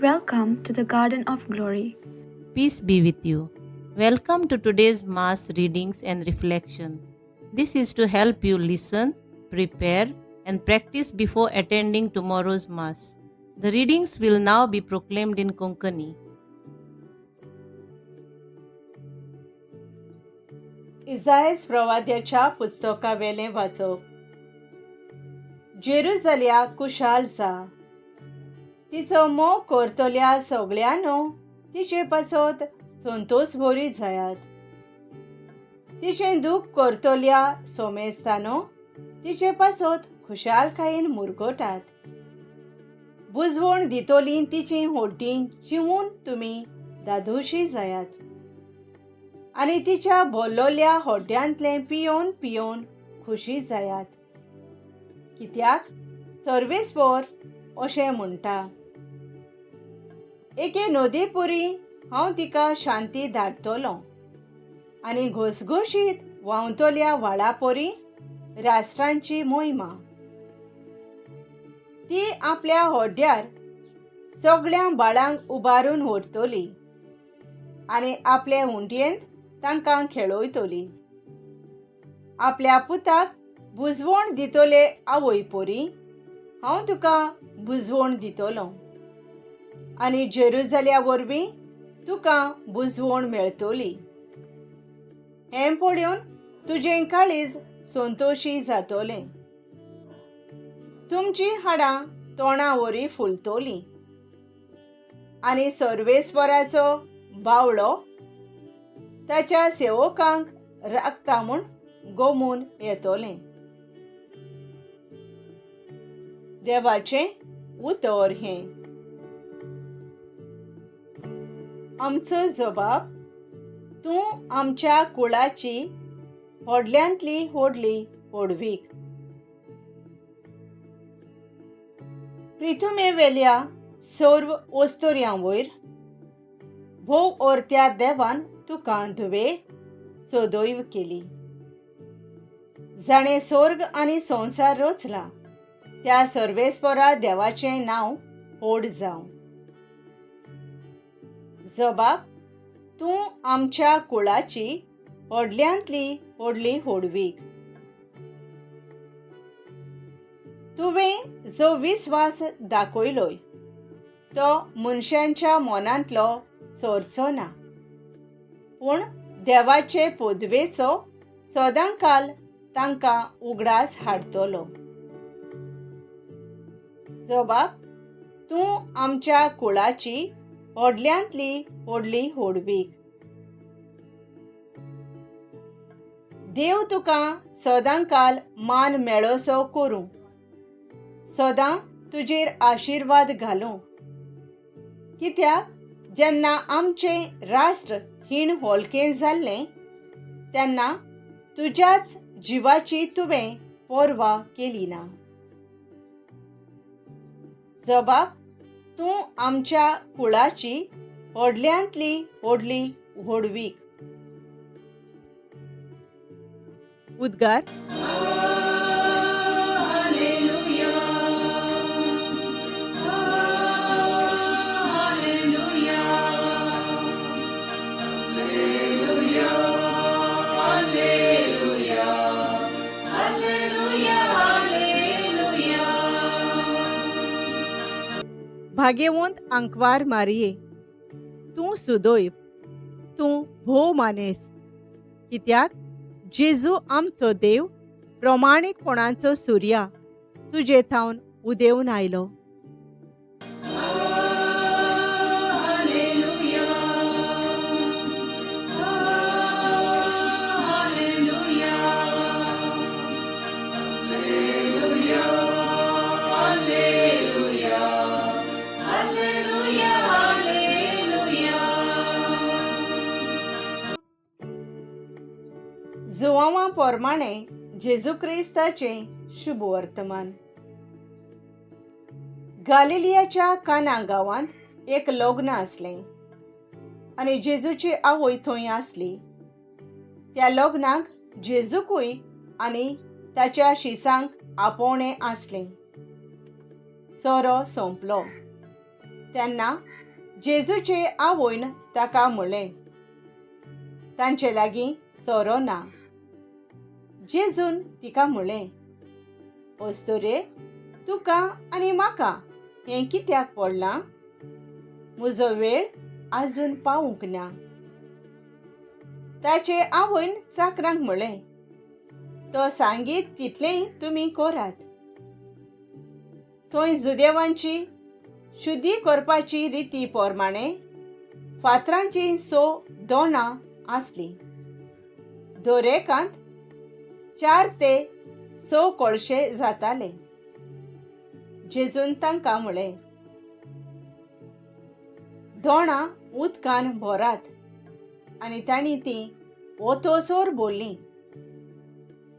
Welcome to the Garden of Glory. Peace be with you. Welcome to today's Mass readings and reflection. This is to help you listen, prepare, and practice before attending tomorrow's Mass. The readings will now be proclaimed in Konkani. इजायस प्रवाद्याच्या पुस्तकावेलें वाचप. जेरुजल्या कुशाल जा, तिचो मोग करतल्या सगळ्यांनो तिचे पासत संतोस बरी जायात. तिचें दूख करतल्या सोमेस्तानो तिचे पासत खुशालकायेन मुरगटात. बुजवण दितोली तिची होड्डीं चिवून तुमी दादोशी जायात आनी तिच्या भरलोल्या होड्ड्यांतलें पियोवन पियोवन खुशी जायात. कित्याक सर्वेस्पोर अशें म्हणटा, एके नदीपुरी हांव तिका शांती धाडटलो आनी घसघशीत व्हांवतल्या व्हाळापरी राष्ट्रांची मोहिमा. ती आपल्या होड्ड्यार सगळ्या बाळांक उबारून व्हरतली आनी आपले हुंडयेंत तांकां खेळयतली. आपल्या पुताक बुजवण दितले आवय पोरी हांव तुका बुजवण दितलो आनी जेरुजल्या वरवीं तुका बुजवण मेळटली. हें पळोवन तुजें काळीज संतोशी जातलें, तुमचीं हाडां तोंडा वरी फुलतलीं आनी सर्वेस्वराचो बावळो ताच्या सेवकांक राखता म्हूण गोमून येतलें. देवाचें उतर हें. आमचो जबाब, तूं आमच्या कुळाची व्हडल्यांतली व्हडली व्हडवीक. प्रिथुमेवेल्या सर्व वस्तुर्यां वयर भोव अर्त्या देवान तुका धुवे सदैव केली. जाणें स्वर्ग आनी संवसार रचला त्या सर्वेस्परा देवाचें नांव व्हड जावं. जबाब, तूं आमच्या कुळाची व्हडल्यांतली व्हडली व्हडवीक. तुवें जो विस्वास दाखयलोय तो मनशांच्या मनांतलो सोरचो ना, पूण देवाचे पदवेचो सदांकाल तांकां उगडास हाडटलो. जबाब, तूं आमच्या कुळाची व्हडल्यांतली व्हडली व्हडवीक. देव तुका सदांकाल मान मेळोसो करूं, सदां तुजेर आशिर्वाद घालूं. कित्याक जेन्ना आमचें राष्ट्र हीण होलकें जाल्लें तेन्ना तुज्याच जिवाची तुवें पर्वा केली ना. जबाब, तूं आमच्या कुळाची व्हडल्यांतली व्हडली व्हडवीक. उद्गार. भाग्यवंत आंकवार मारिये, तूं सुदैव, तूं भोव मानेस, कित्याक जेजू आमचो देव प्रमाणीकपणाचो सुर्या तुजे थावन उदेवन आयलो. जुवांवा पोरमाणे जेजू क्रिस्ताचें शुभ वर्तमान. गालिलियाच्या काना गांवांत एक लग्न आसलें आनी जेजूची आवय थंय आसली. त्या लग्नाक जेजूकूय आनी ताच्या शिसांक आपोवणें आसलें. सोरो सोंपलो. तेन्ना जेजूचे आवयन ताका म्हणलें, तांचे लागीं सोरो ना. जेजून तिका म्हणलें, अस्तुरे, तुका आनी म्हाका हें कित्याक पडलां? म्हजो वेळ आजून पावूंक ना. ताचे आवयन चाकरांक म्हणलें, तो सांगीत तितलेंय तुमी करात. थंय जुदेवांची शुद्धी करपाची रिती प्रमाणे फातरांचीं 6 दोणां आसलीं. दरेकांत 4 ते 6 कळशे जाताले. जेजून तांकां म्हणलें, दोणां उदकान भरात. आनी तांणी तीं ओतोसर भरलीं.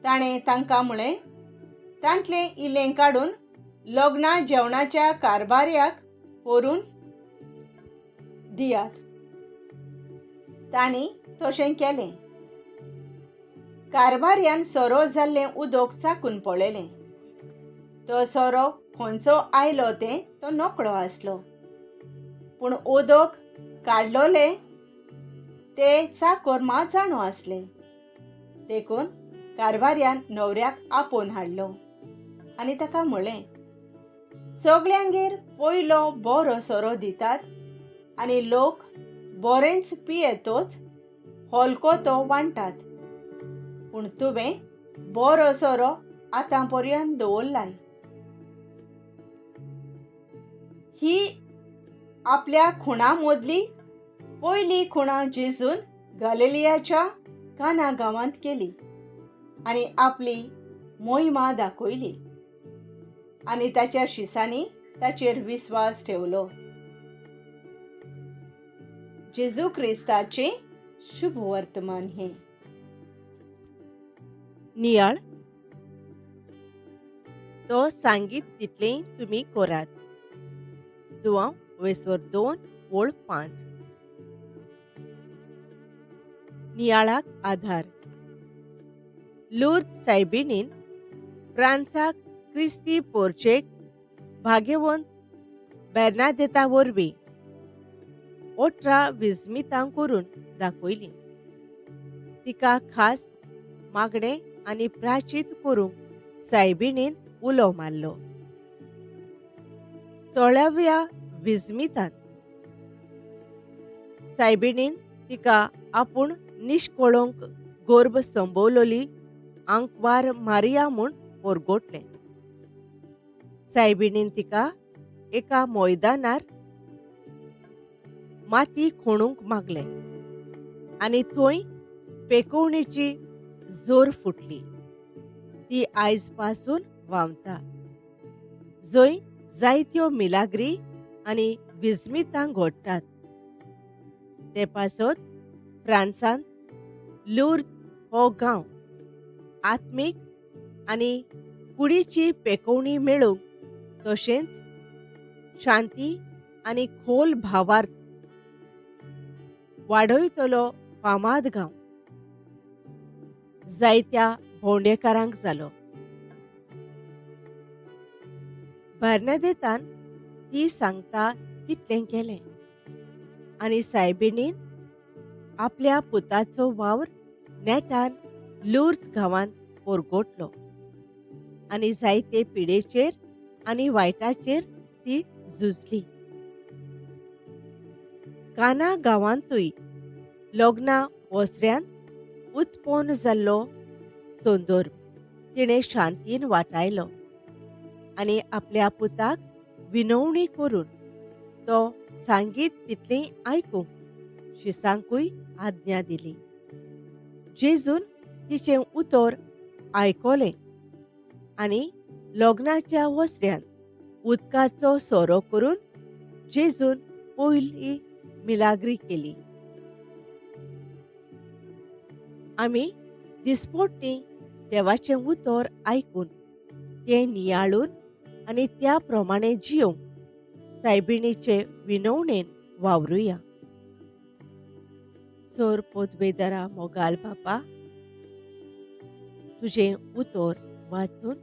ताणें तांकां म्हणलें, तांतलें इल्लें काडून लग्ना जेवणाच्या कारभार्याक व्हरून दियात. तांणी तशें केलें. कारभार्यान सोरो जाल्लें उदक चाकून पळयलें. तो सोरो खंयचो आयलो तें तो नकळो आसलो, पूण उदक काडलोलें ते चाकोर मात जाणो आसले. देखून कारभार्यान न्हवऱ्याक आपोवन हाडलो आनी ताका म्हणलें, सगल्यांगेर पयलो बरो सोरो दितात आनी लोक बरेंच पियेतोच हलको तो वांटात, पूण तुवें बरो सोरो आतां पर्यंत दवरलाय. ही आपल्या खुणा मदली पयली खुणा जेजून गालिलियाच्या काना गांवांत केली आनी आपली मोहिमा दाखयली आनी ताच्या शिसांनी ताचेर विस्वास ठेवलो. जेजू क्रिस्ताचें शुभ वर्तमान हें. नियाळ तो सांगीत तितलें तुमी करात. जुवांव वेसवर 2 ओळ 5. नियाळाक आधार. लूर्द सायबिणीन फ्रांसाक क्रिस्ती पोर्चेक भाग्यवंत बेर्नादेता वरवीं 18 विस्मितां करून दाखयली. तिका खास मागणें आनी प्राचीत करूंक सायबिणीन उलो मारलो. 16व्या विस्मितान सायबिणीन तिका आपूण निष्कळंक गर्भ संभवलोली आंकवार मारिया म्हूण परगटलें. सायबिणीन तिका एका मैदानार माती खणूंक मागलें आनी थंय पेकोवणेची जोर फुटली. ती आयज पासून व्हांवता, जंय जायत्यो मिलाग्री आनी विस्मितां घडटात. ते पासत फ्रांसांत लूर्द हो गांव आत्मीक आनी कुडीची पेकोवणी मेळूंक तशेंच शांती आनी खोल भावार्थ वाडयतलो फामाद गांव जायत्या भोंवडेकारांक जालो. बर्नादेतान ती सांगता तितलें केलें आनी सायबिणीन आपल्या पुताचो वावर नेटान लूर्द गांवांत परगटलो आनी जायते पिडेचेर आनी वायटाचेर ती झुजली. काना गांवांतूय लग्ना ओसऱ्यांत उत्पन्न जाल्लो संदर्भ तिणें शांतीन वाटायलो आनी आपल्या पुताक विनवणी करून तो सांगीत तितलें आयकूंक शिसांकूय आज्ञा दिली. जेजून तिचें उतर आयकलें आनी लग्नाच्या वसऱ्यान उदकाचो सोरो करून जेजून पयली मिलाग्री केली. आमी दिसपट्टी देवाचें उतर आयकून तें नियाळून आनी त्या प्रमाणे जियोंक सायबिणीचे विनवणेन वावरुया. सोर पोदवेदारा मोगाल बापा, तुजें उतर वाचून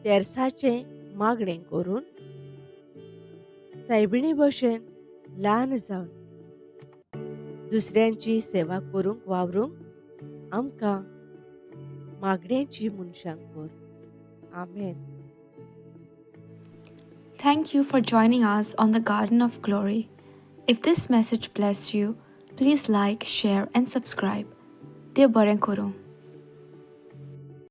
तेरसाचें मागणें करून सायबिणी भशेन ल्हान जावन दुसऱ्यांची सेवा करूंक वावरूंक आमकां मागण्याची मनशां कर. आमेन. Thank you for joining us on the Garden of Glory. If this message blessed you, please like, share, and subscribe. देव बरें करूं.